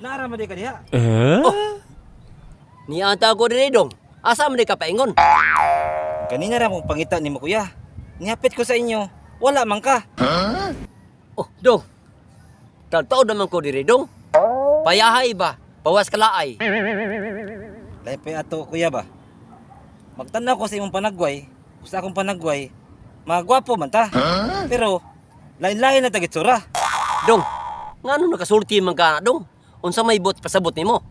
Naara man di ka diha. Nianta ko diri, dong. Asa man di ka paingon? Kanina ra mong pangita nimo, kuya. Nihapit ko sa inyo, wala man ka. Oh, dong. Tagtaod naman ko diri, dong. Payahay ba? Pawas kalaay. Lahi pa ato, kuya ba. Magtanaw ko sa imong panagway, o sa akong panagway, mga gwapo man ta. Pero lain-lain na tagitsura. Dong, ngano nakasulti man ka na, dong? Unsa may bot pasabot nimo?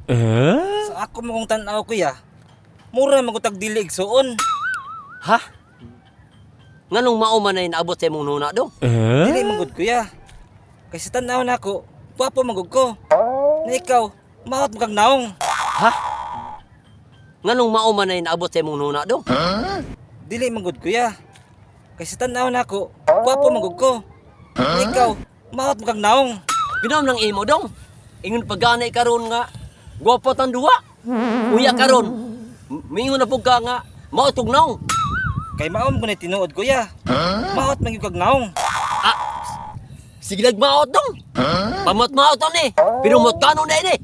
Sa ako mo kong tan-aw, kuya, mura man ko tag dili igsuon. Ha? Nganong mao man ay naabot sa imong nuna, dong? Dili man gud, kuya. Kay sa tan-aw nako, gwapo man gud ko. Na ikaw, maot mo kag naong. Ha? Nganong mao man ay naabot sa imong nuna, dong? Dili man gud, kuya. Kay sa tan-aw nako, gwapo man gud ko. Na ikaw, maot mo kag naong. Ginom lang imo, dong. Ingon pagganay karon nga gwapo tang duwa. Uya karon. Mingon na pug ka nga mao tug naong. Kay maom ko na tinuod, kuya. Maot man gyud kag naong. Ah, sige nagmaot, dong. Pamot maot ni. Pero mot kanon na ini.